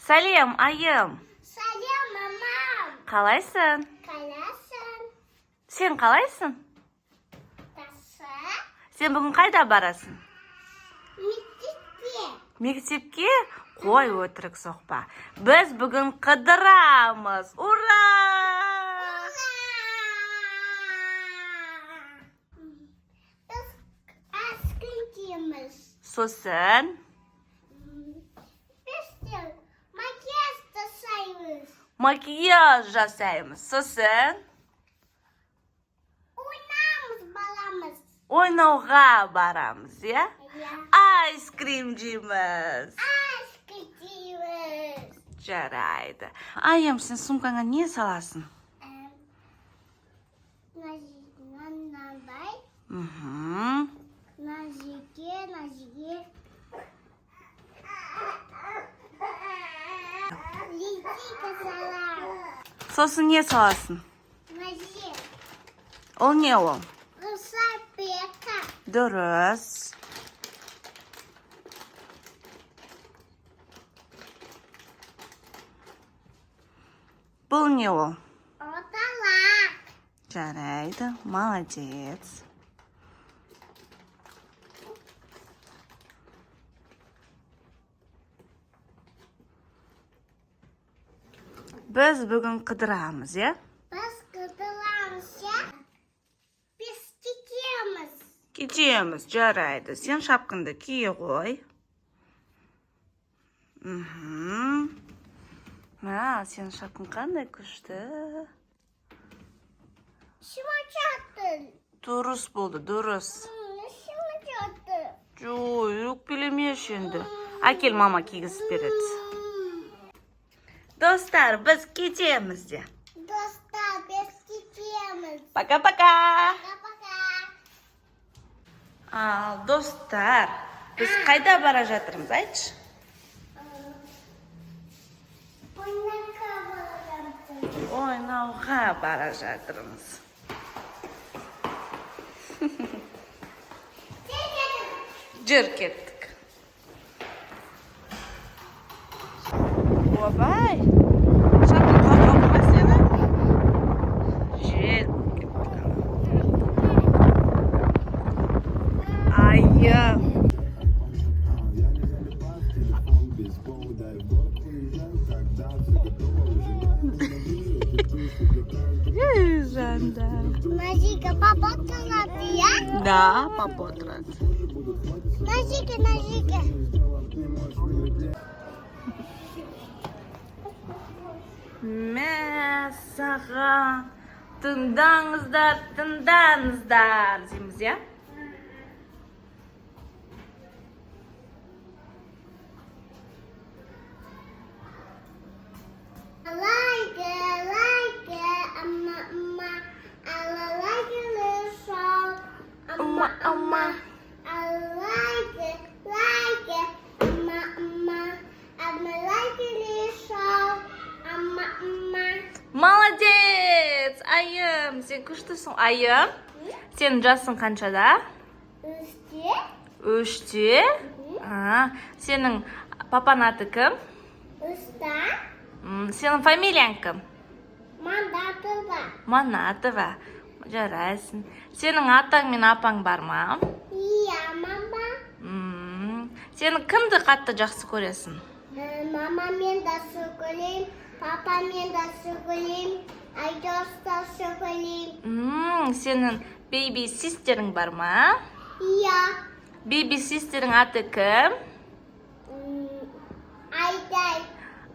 Сәлем, Айым. Сәлем, мамам. Қалайсың? Қалайсың? Сен қалайсың? Жақсы. Сен бүгін қайда барасың? Мектепке. Мектепке? Қой, өтірік соқпа. Біз бүгін қыдырамыз. Ура! Біз ас күтеміз. Сосын Біз де макияж жасаймыз. Макияж жасаймыз. Сосын Ойнамыз баламыз. Ойнауға барамыз, иә? Иә. Айскрим жейміз. Ас күтеміз. Жарайды. Айым, сен сумкаңа не саласың? Мынандай. Мына жерге, мына жерге. Линейка саламын. Сосын не саласың? Мына жерге. Ол не ол? Салфетка. Дұрыс. Бұл не ол? Оталақ. Жарайды, молодец. Біз бүгін қыдырамыз, иә? Біз қыдырамыз, иә? Біз кетеміз. Кетеміз, жарайды. Сен шапкаңды кие ғой. Мхм. А, сенің шапкаң қандай күшті. Шымачатын. Дұрыс болды, дұрыс. Шымачатын. Жой, өкпелемеші енді. Әкел, мама кигізіп береді. Достар, біз кетеміз де. Достар, біз кетеміз. Пока-пока. Пока-пока. Ал, достар, біз қайда бара жатырмыз, айтшы? Ойнаққа барамыз. Ойнауға бара жатырмыз. Жүр, кеттік. Ойбай, шапкаң құлап қалды ма сені? Жел болып кетті. Айым. Я не залипаю в телефон без повода. И в город уезжаю, когда все готово уже. Ей, жандар. Назика, папа отырады, иә? Да, папа отырады. Назика, Назика. Мәссаған, тыңдаңыздар, тыңдаңыздар дейміз, иә? Like, like, amma, amma, I like the song. Amma, amma. I like, like, amma, amma, I'm like the song. Amma, amma. Молодец, Айым, сен күштісің. Айым, сенің жасың қаншада? Үште. 3-те. А, сенің папаның аты кім? Ұста. Сенің фамилияң кім? Мандатова. Манатова. Жарайсың. Сенің атаң мен апаң бар ма? Иә, мама. Сен кімді қатты жақсы көресің? Мамамен да сөйлеймін, папамен да сөйлеймін, Айдос та сөйлеймін. Сенің baby sister ің бар ма? Иә. Baby sister ің аты кім? Айдай.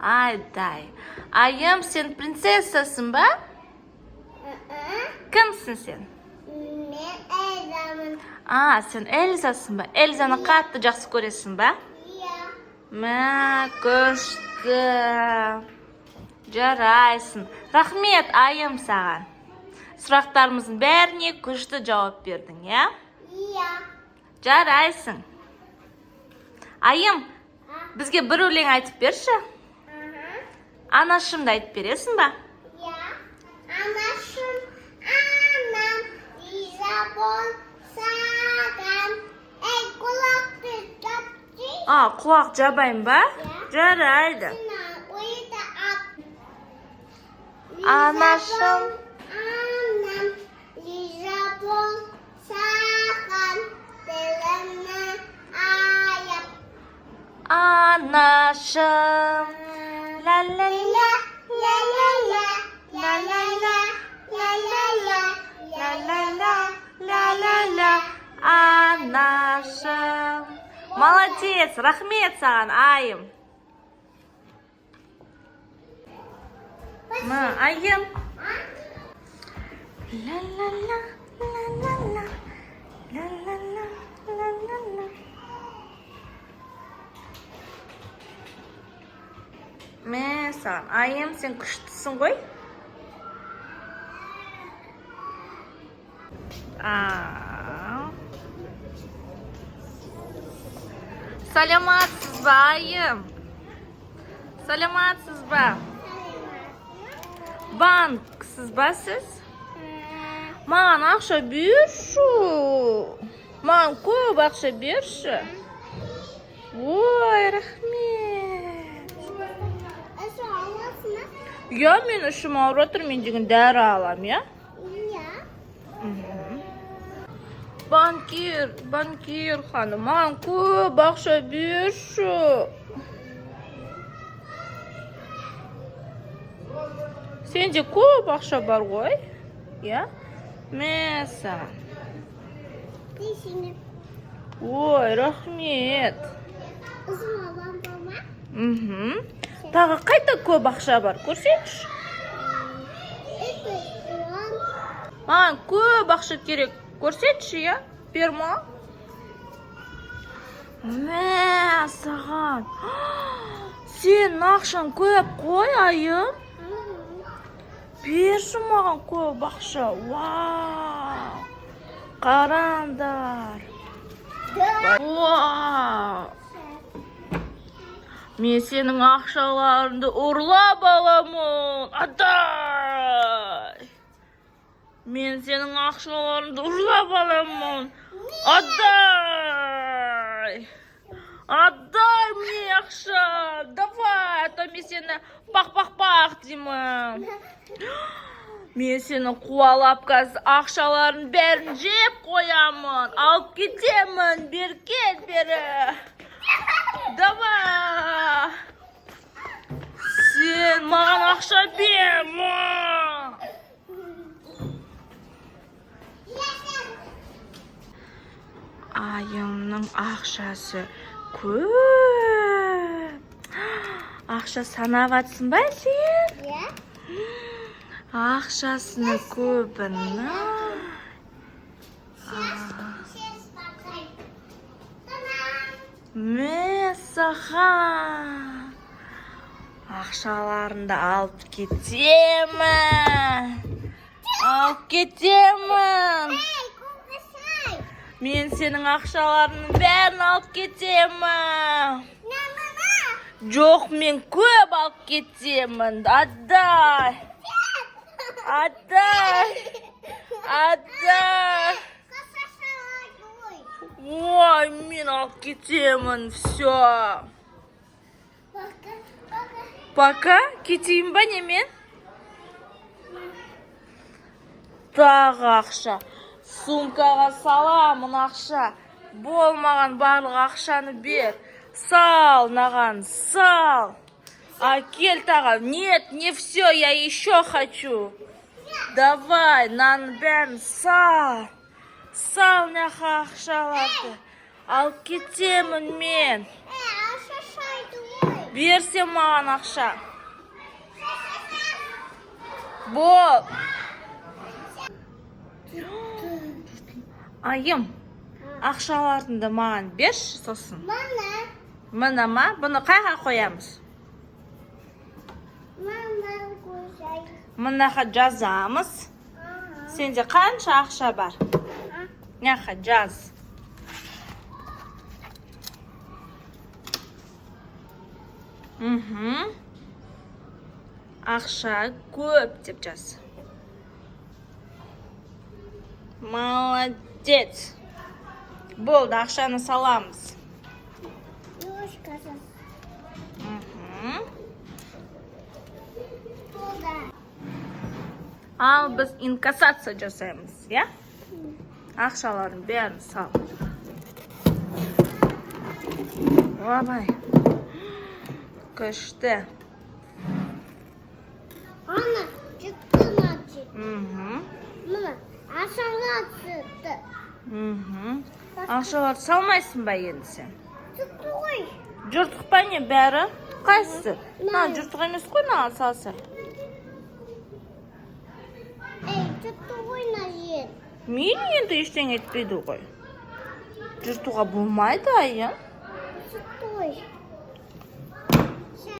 Айдай. Айым, сен принцессасың ба? Кімсің сен? Мен Эльзамын. А, сен Эльзасың ба? Эльзаны қатты жақсы көресің ба? Иә. Мә, күшті. Жарайсың. Рахмет, Айым, саған. Сұрақтарымыздың бәріне күшті жауап бердің, иә? Иә. Жарайсың. Айым, бізге бір өлең айтып берші. Аха. Анашымды айтып бересің ба? Иә. Анашым, анам, риза бол саған. Ей, құлақты жап. А, құлақ жабайын ба? Иә. Жарайды. Сен Анашым. Анам риза бол саған, тілімні аяп. Анашым. Ла ла ла. Ла ла ла ла ла ла ла ла ла Ла ла ла ла ла ла. Анашым. Молодец, рахмет саған, Айым. Ма, Айым. Ла ла ла ла ла ла. Ла ла ла ла ла ла. Мә саған, Айым, сен күштісің ғой. А. Саламатсыз ба, Айым? Саламатсыз ба? Банксіз ба сіз? Маған ақша берші. Маған көп ақша берші. Ой, рахмет. Іші аласың ба? Иә, мен ішім ауырып жатыр, мен деген дәрі алам, иә? Иә. Банкир, банкир ханым, маған көп ақша берші. Сенде көп ақша бар ғой, иә? Мә саған. Десеңе. Ой, рахмет. Ұзын алам ба ма? Мхм. Тағы қайда көп ақша бар? Көрсетші. Это он. Маған көп ақша керек. Көрсетші, иә? Бер маған. Мә саған. Сенің ақшаң көп қой, Айым. Берші маған көп ақша. Вау. Қараңдар. Вау. Мен сенің ақшаларыңды ұрлап аламын. Отдай. Мен сенің ақшаларыңды ұрлап аламын. Отдай. Отдай мне ақша. Давай, а то мен сені пах-пах-пах деймін. Мен сені қуалап қазір ақшалардың бәрін жеп қоямын. Алып кетемін. Бері кел, бері. Давай. Сен маған ақша бер. Ма. Айымның ақшасы көп. Ақша санап жатсың ба сен? Иә. Ақшасының көбін. Сес бақай. Тамам. Мә саған. Ақшаларыңды алып кетемін. Алып кетемін. Ей, көкісай. Мен сенің ақшаларыңның бәрін алып кетемін. На, мама. Жоқ, мен көп алып кетемін. Отдай. Отдай. Отдай. Ой. Ой, мен алып кетемін. Все. Пока, пока. Пока. Кетейін ба немен? Тағы ақша. Сумкаға саламын ақша. Болмаған барлық ақшаны бер. Сал маған, сал. Әкел тағы. Нет, не все, я еще хочу. Давай, мынаның бәрін сал. Сал мына ақшаларды. Алып кетемін мен. Ей, ақша шайды ой. Берсе маған ақша. Бол. Айым, ақшаларыңды маған берші сосын. Мама, Мына ма? Бұны қайға қоямыз? Мама қойсай. Мынаға жазамыз. Ага. Сенде қанша ақша бар? Мынақа жаз. Мхм. Ақша көп деп жаз. Молодец. Болды, ақшаны саламыз. Юшка. Мхм. Болды. Ал біз инкассация жасаймыз, иә? Ақшалардың бәрін сал. Ойбай. Күшті. Ана шықты, значит. Мына ақшалар шықты. Ақшаларды салмайсың ба енді сен? Шықты ғой. Жыртық па, не бәрі? Қайсысы? Мына жыртық емес қой, мынаған салса. Ей, шықты ғой мына жер. Мейлі, енді ештеңе етпейді ғой. Жыртуға болмайды, Айым. Шықты ғой.